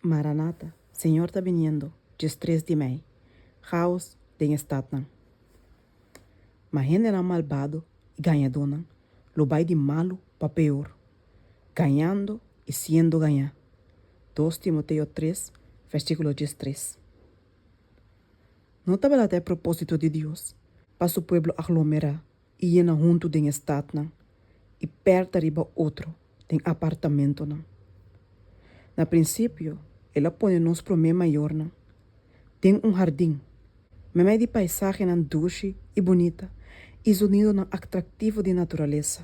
Maranata, Señor ta biniendo, 13 di mei. Chaos den e statnan. Ma hendenan malbado i gañadónan lo bai di malu pa peor, gañando i siendo gañá. 2 Timoteo 3, versíkulo 13. No tabata e propósito di Dios pa su pueblo aglomerá i yena huntu den e statnan i pèrta riba otro den apartamentonan. Na prinsipio el a pone nos promé mayornan den un hardin, meimei di paisahenan dushi i bunita i zonidonan atraktivo di naturalesa.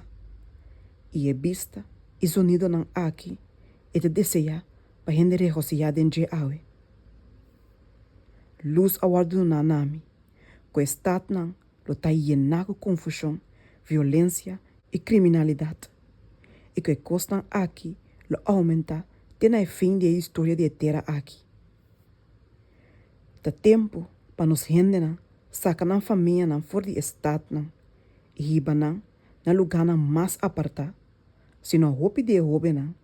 I e bista i zonidonan aki e ta deseá pa hende regosihá den dje awe. Lus a wòrdu duná na mi ku e statnan lo ta yená ku konfushon, violensia i kriminalidat, i ku e kosnan aki lo oumentá te na e fin di e historia di e tera aki. Ta tempu pa nos hendenan saka nan famianan for di e statnan i hiba nan na lugánan mas apartá, sino hopi di e hóbennan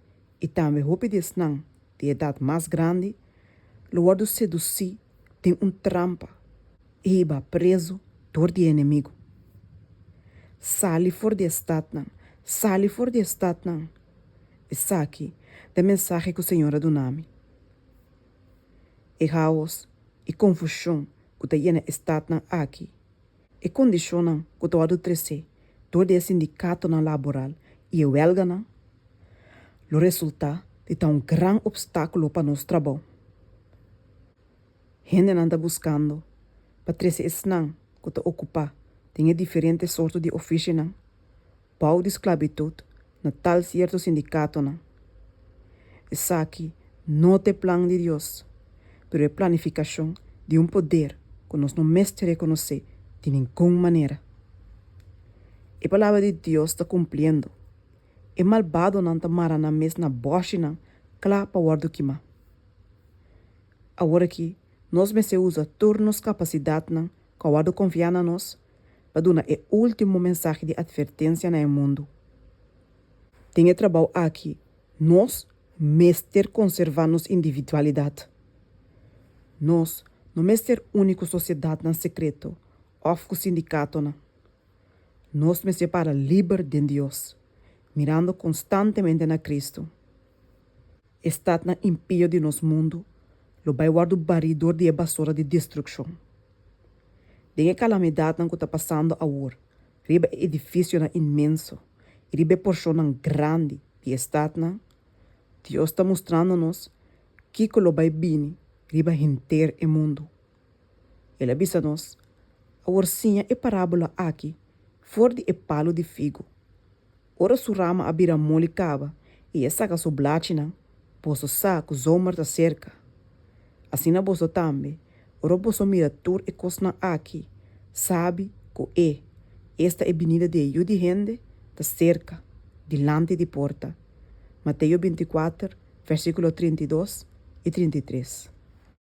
i tambe hopi di esnan di edat mas grandi lo wòrdu sedusí den un trampa i hiba prezu dor di e enemigu. Sali for di e statnan, sali for di e statnan! Esaki ta e mensahe ku Señor a duna mi. E haos i konfushon ku ta yena e statnan aki, e kondishonnan ku ta wòrdu tresé dor di e sindikatonan laboral i e wèlganan, lo resultá di ta un gran opstákulo pa nos trabou. Hendenan ta buskando pa trese esnan ku ta okupá den e diferente sorto di ofishinan bou di sklabitut na tal sierto sindikatonan. Esaki no ta e plan di Dios, pero e planifikashon di un poder ku nos no mester rekonosé di ningun manera. E Palabra di Dios ta kumpliendo. E malbadonan ta mara nan mes na bòshinan kla pa wòrdu kimá. Aworakí nos mester usa tur nos kapasidatnan ku a wòrdu konfiá na nos pa duna e último mensahe di atvertensia na e mundu. Den e trabou aki nos mester konservá nos individualidat. Nos no mester uni ku sosiedatnan sekreto òf ku sindikatonan. Nos mester para liber den Dios, mirando konstantemente na Kristu. E statnan impio di nos mundu lo bai wòrdu barí dor di e basura di destrukshon. Den e kalamidatnan ku ta pasando awor riba e edifisionan inmenso i riba e porshonnan grandi di e statnan, Dios ta mustrando nos kiko lo bai bini riba henter e mundu. El a bisa nos, Awor siña e parábola aki for di e palu di figu. Ora su rama a bira moli kaba i e saka su blachinan, boso sa ku zomer ta serka. Asina boso tambe, ora boso mira tur e kosnan aki, sabi ku e, esta e binida di e Yu di hende, ta serka, dilanti di porta. Mateo 24, versíkulo 32 i 33.